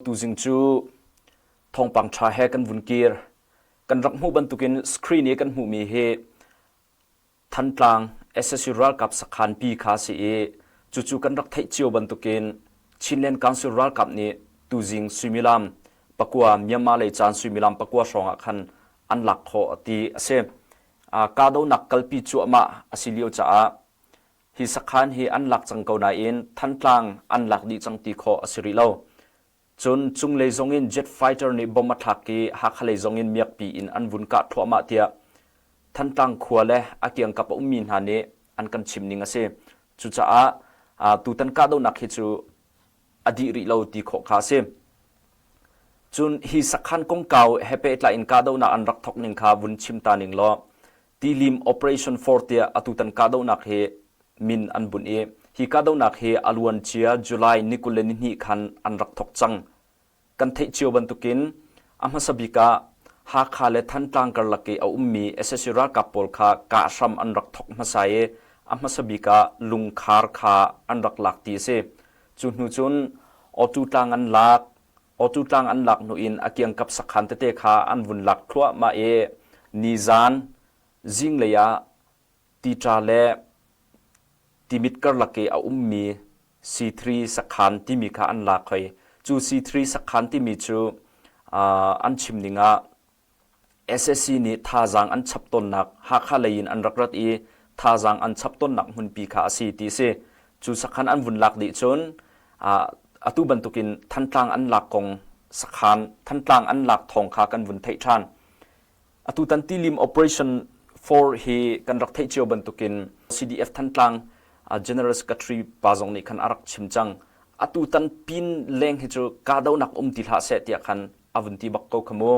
Tuzing cu thawngpang ṭha he kan vun kir. Kan rak hmuh bantukin screen i kan hmuhmi hi Thantlang SSU ralkap sakhan pi kha si i cucu kan rak theih cio bantukin Chinland Council ralkap nih tuzing suimilam pakua Myanmar lei caan suimilam pakua hrawng ah khan an lak khawh ti a si. Kahdohnak kalpi cuahmah a si lio caah Hi sakhan hi an lak cang ko nain Thantlang an lak dih cang ti khawh a si rih lo. Cun cunglei zongin jet fighter nih bomb a thlak i Hakha lei zongin miakpi in an vun kah thluahmah tiah Thantlang khua le a kiangkap a ummi hna nih an kan chim ning a si. Cucaah tutan kahdohnak hi cu a dih rih lo ti khawh kha a si. Cun hi sakhan kongkau he pehtlai in kahdohnak an rak thok ning kha vun chim ta ning law Tilim Operation 4 tiah atutan kahdohnak hi min an bunh i hi kahdohnak hi a luancia July ni 22 khan an rak thok cang. Kan theih cio bantukin a hmasa bik ah Hakha le Thantlang karlak i a ummi sac ralkap pawl kha kah hram an rak thok hmasa i a hmasa bik ah lungkhar kha an rak lak ti a si. Cu hnu cun Awtu tlang an lak, Awtu tlang an lak hnu in a kiangkap sakhan tete kha an vun lak thluahmah i nizan zinglei ah Titra le Timit karlak i a ummi C3 sakhan timi kha an lak hoi. Cu C3 sakhan timi cu an chim ning ah SSC nih thazaang an chap tawnnak Hakha lei in an rak rat i thazaang an chap tawnnak hmunpi kha a si ti a si. Cu sakhan an vun lak dih cun atu bantukin Thantlang an lak kong sakhan Thantlang an lak thawng kha kan vun theih ṭhan. Atutan Tilim Operation 4 hi kan rak theih cio bantukin CDF Thantlang General Secretary pa zong nih khan a rak chim cang. Atutan pin leng hi cu kahdohnak um ti hlah seh tiah khan a vun ti bak ko kha mu.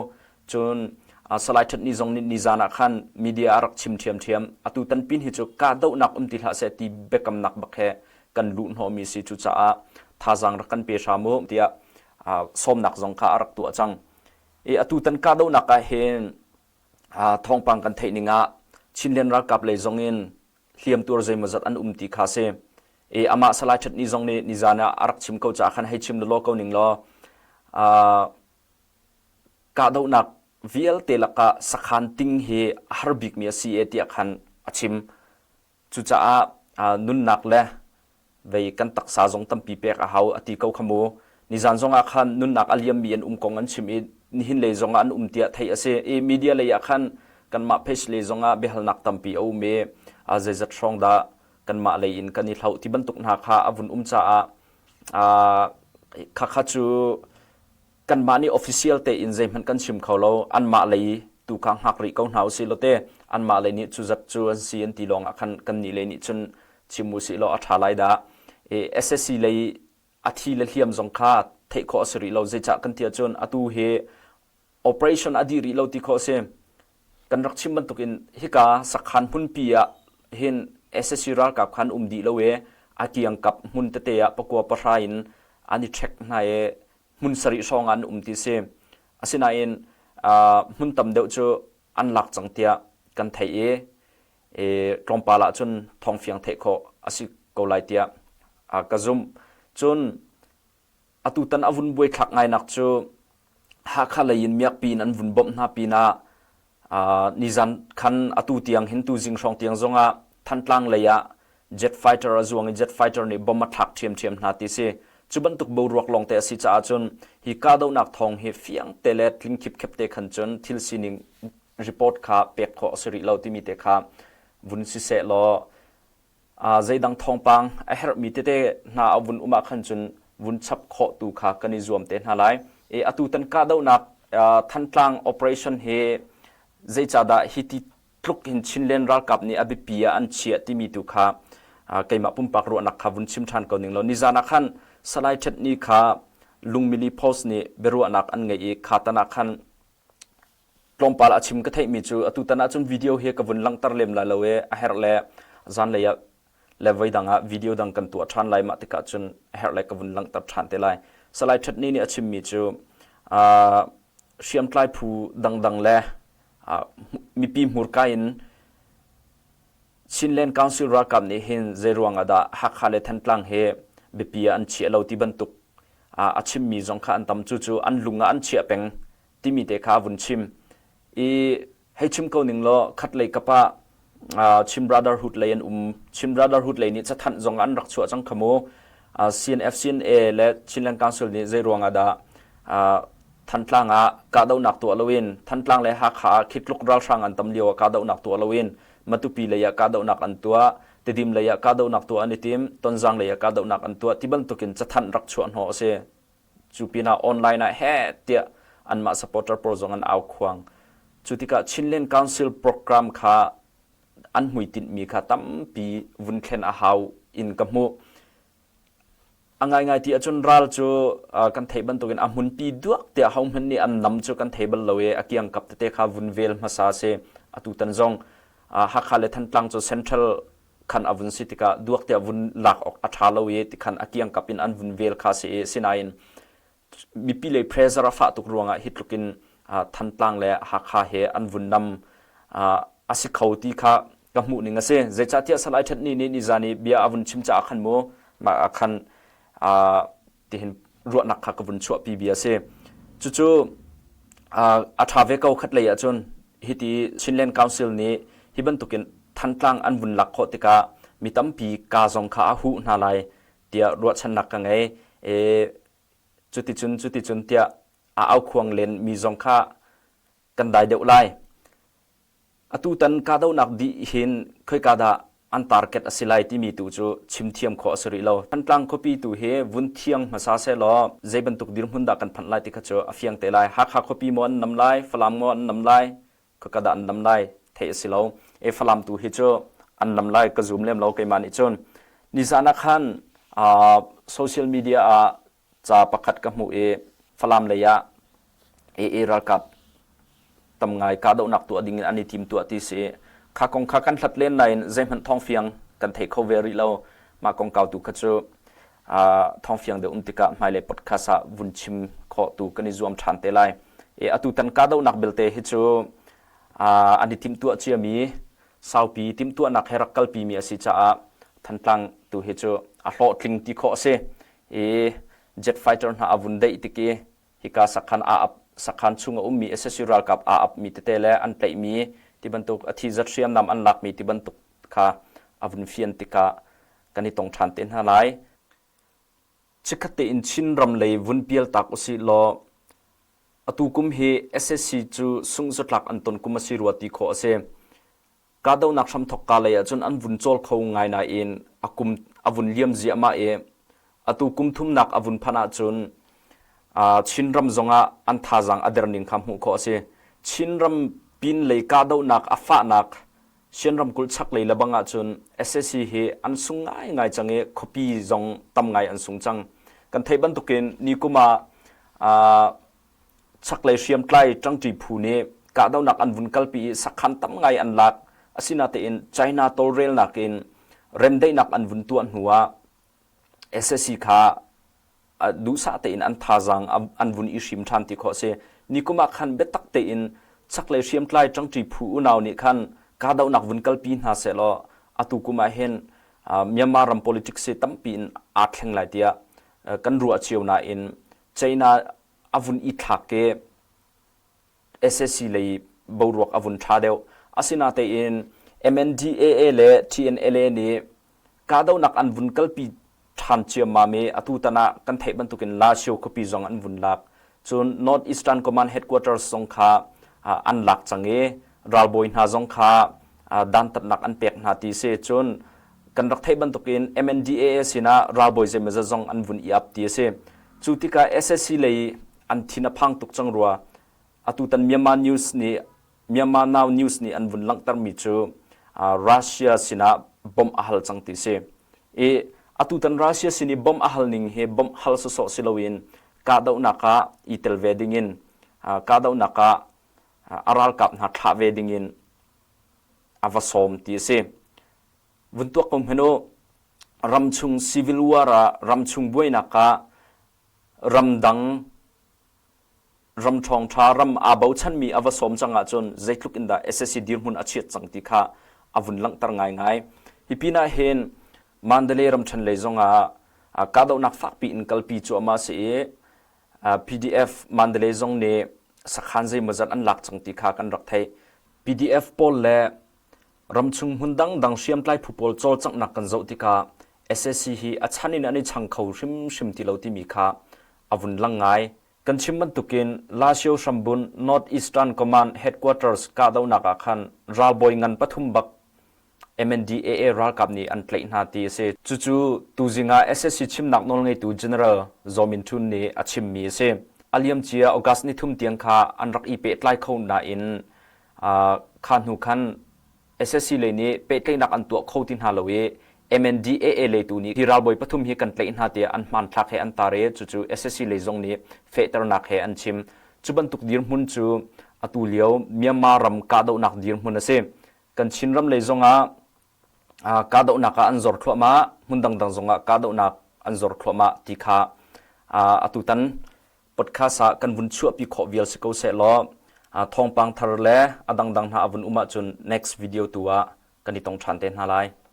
Cun Salai Ṭhat Ni zong nih nizan ah khan media a rak chim ṭhiamṭhiam. Atutan pin hi cu kahdohnak um ti hlah seh ti biakamnak bak he kan luhhnawhmi si. Cucaah thazaang rak kan pe hram u tiah sawmnak zong kha a rak tuah cang. I atutan kahdohnak ah hin thawngpang kan theih ning ah Chinland ralkap lei zong in hliamtuar zeimawzat an um ti kha si. I amah Salai Ṭhat Ni zong nih nizan ah a rak chim ko caah khan hei chim lawlaw ko ning law kahdohnak vialte lakah sakhan ting hi a har bikmi a si e tiah khan a chim. Cucaah nunnak le vei kan taksa zong tampi pek a hau a ti ko kha mu. Nizan zong ah khan nunnak a liammi an um kong an chim i nihin lei zong ah an um tiah theih a si. I media lei ah khan kanmah page lei zong ah biahalnak tampi a um i zeizat hrawng dah kanmah lei in kan i hloh ti bantuk hna kha a vun um caah khakha cu kanmah nih official tein zeihmanh kan chim kho lo anmah lei tu kha hngak rih ko hna usih law te anmah lei nih cu zat cu an si an ti lawng ah khan kannih lei nih cun chim usih law a ṭha lai dah. SSC lei a thi le hliam zong kha theih khawh a si rih lo zeicah kan ti ahcun atu hi operation a dih rih lo ti khawh a si. Kan rak chim bantukin hika sakhan hmunpi ah hin SSC ralkap khan um dih lo i a kiangkap hmun tete ah pakua pahra in an i ṭhek hna i hmun sarih hrawng ah an um ti si. Asinain hmun tam deuh cu an lak cang tiah kan theih i tlawmpal ah cun thawngfiang theih khawh a si ko lai tiah ka zumh. Cun atutan a vun buaithlak ngainak cu Hakha lei in miakpi in an vun bawmh hna pinah nizan khan atu tiang hin tu zing hrawng tiang zongah Thantlang lei ah jet fighter a zuang i jet fighter nih bomb a thlak ṭhiamṭhiam hna ti si. Cu bantuk boruak lawngte a si caah cun hi kahdohnak thawng hi fiang te le tling khipkhep te khan cun thil sining report kha pek khawh a si rih lo timi te kha vun si seh law zeidang thawngpang a herhmi tete hna a vun um ah khan cun vun chap khawh tu kha kan i zuam te hna lai. I atu tan kahdohnak Thantlang operation hi zeicahdah hi ti tluk hin Chinland ralkap nih a biapi ah an chiah timi tu kha keimah pumpak ruahnak kha vun chim ṭhan ko ning law nizan ah khan Salai Ṭhet Ni kha Lungmili Post nih biaruahnak an ngeih i kha tan ah khan tlawmpal a chim ka theihmi cu atutan ahcun video hi ka vun langhter lem lai lo i a herh le zanlei ah le voi dang ah video dang kan tuah ṭhan lai mah tikah cun a herh le ka vun langhter ṭhan te lai. Salai Ṭhet Ni nih a chimmi cu hriamtlai phu dangdang le mipi hmurka in Chinland Council ralkap nih hin zeiruang ah dah Hakha le Thantlang hi biapi ah an chiah lo ti bantuk. a chimmi zong kha an tam. Cucu an lung ah an chiah peng timi te kha a vun chim. I hei chim ko ning law khatlei kap ah Chin Brotherhood lei an um. Chin Brotherhood lei nih cathanh zong an rak chuah cang kha mu. CNF CNA le Chinland Council nih zei ruang ah dah Thantlang ah kahdohnak tuah loin Thantlang le Hakha ah khi tluk ralhrang an tam lio ah kahdohnak tuah loin Matupi lei ah kahdohnak an tuah, Tedim lei ah kahdohnak tuah an i tim, Tonzang lei ah kahdohnak an tuah ti bantukin cathanh rak chuah hnawh a si. Cu pinah online ah heh tiah anmah supporter pawl zong an au khuang. Cu tikah Chinland Council program kha an hmuitinhmi kha tampi vun thlen a hau in ka hmuh. A ngaingai ti ahcun ral cu kan theih bantukin a hmunpi duak tiah hohmanh nih an nam cu kan thei bal lo i a kiangkap tete kha vun vel hmasa si. Atutan zong Hakha le Thantlang cu central khan a vun si tikah duak tiah vun lak awk a ṭha lo i tikhan a kiangkap in an vun vel kha si i sinain mipi lei pressure a fah tuk ruangah hi tluk in Thantlang le Hakha he an vun nam a si kho ti kha ka hmuh ning a si. Zeicahtiah Salai Ṭhet Ni nih nizan i bia a vun chim caah khan mu mah ah khan tihin ruahnak kha ka vun chuahpi bia a si. Cucu a ṭha ve ko khat lei ahcun hiti Chinland Council nih hi bantukin Thantlang an vun lak khawh tikah mi tampi ka zong kha a huh hna lai tiah ruahchannak ka ngei. E, cuticun cuticun tiah a aukhuang len mi zong kha kan dai deuh lai. Atutan kahdohnak dih hin khoika dah an target a si lai timi tu cu chim thiam khawh a si rih lo. Thantlang khuapi tu hi vun thiang hmasa sehlaw zei bantuk dirhmun dah kan phanh lai ti kha cu a fiang te lai. Hakha khuapi maw an nam lai, Falam maw an nam lai, khoika dah an nam lai theih a si lo. E Falam tu hi cu an nam lai ka zum lem lo keimah nih cun. Nizan ah khan social media ah ca pakhat ka hmuh i Falam lei ah AA ralkap tam ngai kahdohnak tuah ding in an i tim tuah ti si. Kha kong kha kan hlat len nain zeihmanh thawngfiang kan thei kho ve rih lo. Mah kongkau tu kha cu thawngfiang deuh um tikah hmailei podcast ah vun chim khawh tu kan i zuam ṭhan te lai. E atutan kahdohnak belte hi cu an i timhtuah ciami saupi timhtuahnak he rak kalpimi a si caah Thantlang tu hi cu a hlawhtling ti khawh a si. I jet fighter hna a vun deih tik i hika sakhan aa ap sakhan chung a ummi SSC ralkap aa apmi tete le an tlaihmi ti bantuk a thi zat hriamnam an lakmi ti bantuk kha a vun fian tikah kan i tong ṭhan te hna lai. Chikkhat tein Chinram lei vun pial tak usih law atu kum hi SSC cu sungh-zatlak an ton kum a si rua ti khawh a si. Kahdohnak hramthawk ka lei ahcun an vun cawl kho ngai nain a kum a vun liam ziahmah i atu kum thumnak a vun phanh ahcun Chinram zongah an thazaang a der ning kha hmuh khawh a si. Chinram pinlei kahdohnak a fahnak Shan ramkulh chaklei lebang ahcun sac hi an sung ngaingai cang i khuapi zong tam ngai an sung cang. Kan theih bantukin nikum ah chaklei hriamtlai ṭangṭi phu nih kahdohnak an vun kalpi i sakhan tam ngai an lak. Asinain China tawlrelnak in remdaihnak an vun tuah hnu ah sac kha duhsah tein an thazaang an vun i hrim ṭhan ti khawh a si. Nikum ah khan biatak tein chaklei hriamtlai ṭangṭi phu unau nih khan kahdohnak vun kalpi hna sehlaw atu kum ah hin Myanmar ram politics hi tampi in aa thleng lai tiah kan ruah cio nain China a vun i thlak i sac lei boruak a vun ṭha deuh. Asinatein MNDAA le TNLA nih kahdohnak an vun kalpi ṭhan ciammam i atutan ah kan theih bantukin Lashio khuapi zong an vun lak. Cun North Eastern Command Headquarters zong kha an lak cang i ralbawi hna zong kha dantatnak an pek hna ti si. Cun kan rak theih bantukin MNDAA sinah ralbawi zeimawzat zong an vun i ap ti a si. Cu tikah sac lei an thin a phang tuk cang rua. Atutan Myanmar News nih Myanmar Now News nih an vun langhtermi cu Russia sinah bawmh a hal cang ti si. I atutan Russia sin i bawmh a hal ning hi bawmh hal sawsawh si loin kahdohnak ah i tel ve dingin kahdohnak ah a ralkap hna thlah ve dingin a va sawm ti a si. Vun tuak ko hmanh u, ramchung civil war ah ramchung buainak ah ramdang ram ṭhawngṭha ram aa bochanmi a va sawm cang ahcun zeitluk in dah sac dirhmun a chiat cang ti kha a vun langhter ngaingai. Hi pinah hin Mandalay ramṭhen lei zongah. Kahdohnak fakpi in kalpi cuahmah a si i PDF Mandalay zong nih sakhan zeimawzat an lak cang ti kha kan rak theih. PDF pawl le ramchung hmun dangdang hriamtlai phu pawl cawlcanghnak kan zoh tikah SAC hi a chan in an i chang kho hrimhrim ti lo timi kha a vun lang ngai. Kan chim bantukin Lashio hrambun North Eastern Command Headquarters kahdohnak ah khan ralbawi ngan pathum bak MNDAA ralkap nih an tlaih hna ti a si. Cucu tuzing ah SSC chimnak nawlngeitu General Zaw Min Htun nih a chimmi a si. A liamcia August nithum tiang kha an rak i pehtlai kho nain kha hnu khan SSC lei nih pehtlaihnak an tuah kho ti hna lo i MNDAA lei tu nih hi ralbawi pathum hi kan tlaih hna tiah an hmanthlak he an tar i cucu SSC lei zong nih fehternak he an chim. Cu bantuk dirhmun cu atu lio Myanmar ram kahdohnak dirhmun a si. Kan Chinram lei zongah kahdohnak ah an zor thluahmah, hmun dangdang zongah kahdohnak an zor thluahmah ti kha atutan podcast ah kan vun chuahpi khawh vial si ko sehlaw thawngpang thar le a dangdang hna a vun um ahcun next video tu ah kan i tong ṭhan te hna lai.